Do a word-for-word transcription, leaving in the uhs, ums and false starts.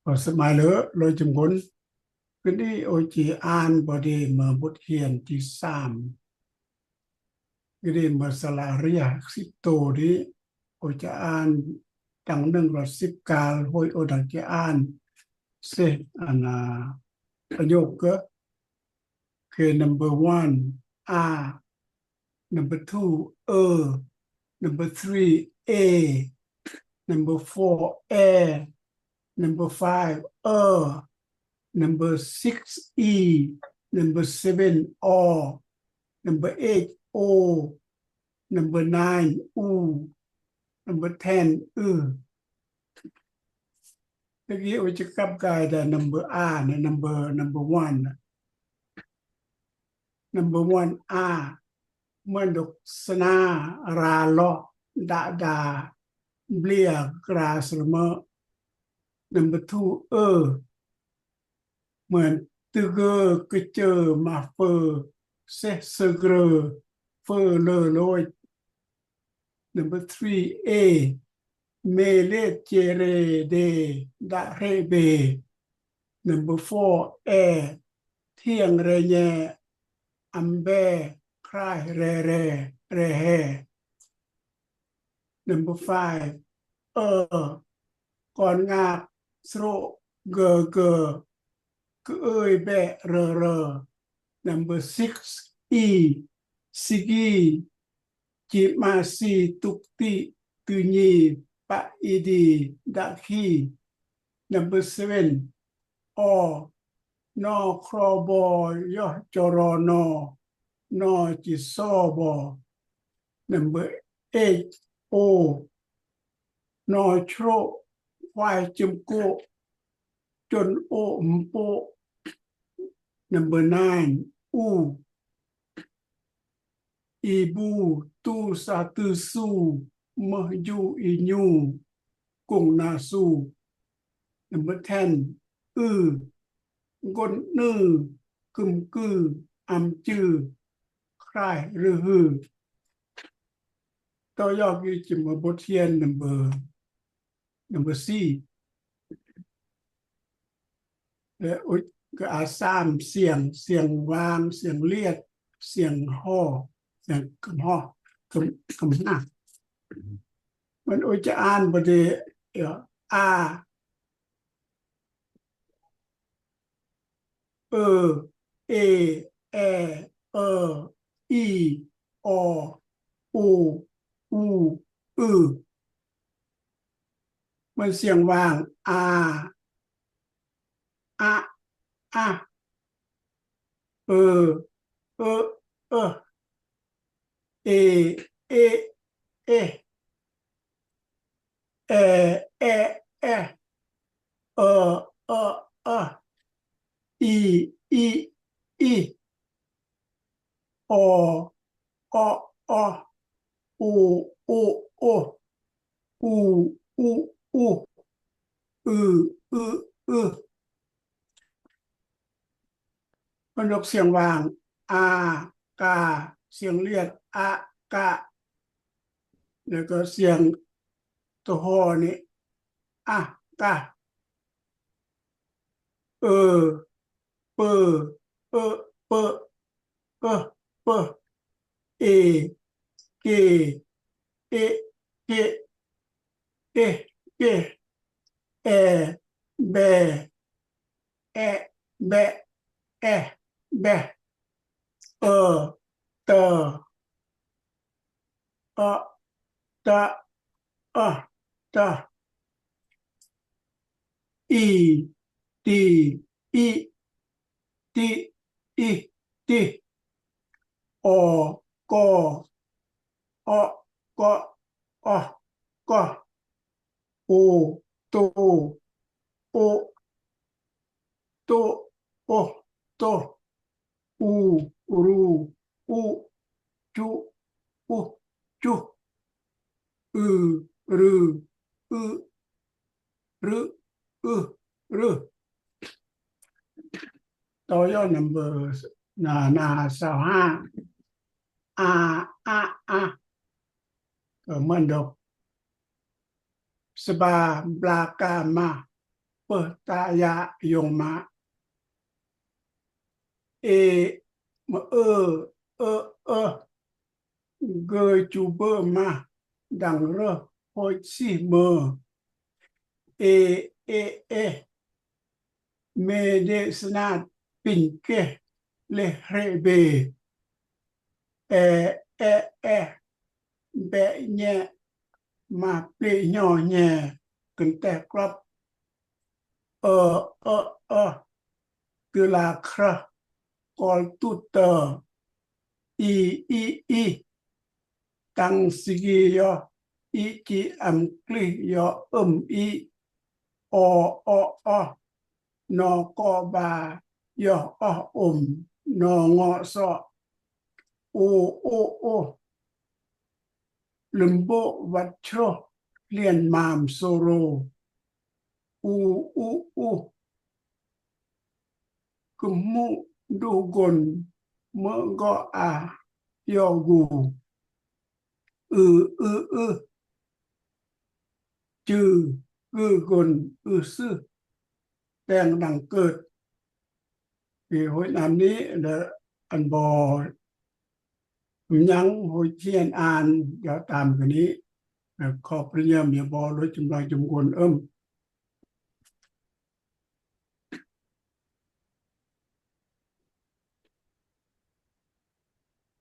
Ơ, samalu lo jemgon. Kini oji an bodi ma bot hian ti Sam. Kini ma sala riah sipto di oji an tang neng ro sipkal hoi odang ji an. Seh ana panyok ke. Ke number one, A. Number two, E. Number three, A. Number four, E. Number five, E. Number six, E. Number seven, O. Number eight, O. Number nine, U. Number ten, U. Lagi oji kap gai da number A, na number, number one. Number one A, mendok sena ralo da da blia gras reme. Number two E, men tege kece mafe seh segre fe leloi. Number three A, mele cere de da rebe. Number four E, thiang renye ambe krai rere rehe. Number five, E, kon ngak sro gege ke oi be rere. Number six E, sigi ci masi tukti tunyi pa idi dakhi. Number seven, O, no krobo yoh corono, no ci sobo. Number eight, O, no chro wai cemko con o mpo. Number nine, U, ibu tu sa tu su meh ju inyu kung nasu. Number ten, Ü, ngon nü küm kü am cü krai rühü. Tao yok i ci ma bot hian number, number C. Ơ, ui, ke asam siang, siang wang, siang liat, siang ho, siang kemho, kem, kemha. Men ui ci an bodi, ya, A, Ö, E, E, Ö, I, O, U, Ü. Men siang wang A, A, A. Ö, Ö, Ö. E, E, E. E, E, E. Ö, Ö, Ö. I, I, I. O, O, O. U, U, U. U, U, U. Ü, Ü, Ü. Menok siang wang, A, Ka, siang liat, A, Ka. Leko siang tohon ni, A, Ka. Ö, Pö, Ö, Pö, Ö, Pö. E, Ke, E, Ke, E, Ke. E, Be, E, Be, E, Be. Ö, Tö, Ö, Tö, Ö, Tö. I, Ti, I, Ti, I, Ti. O, Ko, O, Ko, O, Ko. O, To, O, To, O, To. U, Ru, U, Cu, U, Cu. Ü, Rü, Ü, Rü, Ü, Rü. Tao yok number na, na sao ha. A, A, A. Kemendok seba blaka ma. peh taya yong ma. E, ma, e, e, e. Ge, chuba ma dang re hoi si me. E, e, e. Me de snat pin ke le hre be. E, e, e. Be nye ma ple nyo nye kente klop. Ơ, ơ, ơ. Tơ la khrah kol tut tơ. I, i, i. Tang sigi yo i ki am kli yo um i. O, o, o. No ko ba yo o um. No ngo so. U, u, u. Lembo wat chro lien mam soro. U, u, u. Kemu dugon me go a yogu. U, u, u. Chư, u gon, u sư. Teng dang kut. Pi hoi nam ni de an bo mnyang hoi chien an yo tam kani. Khop riam yo bo lo chum la chum gon um.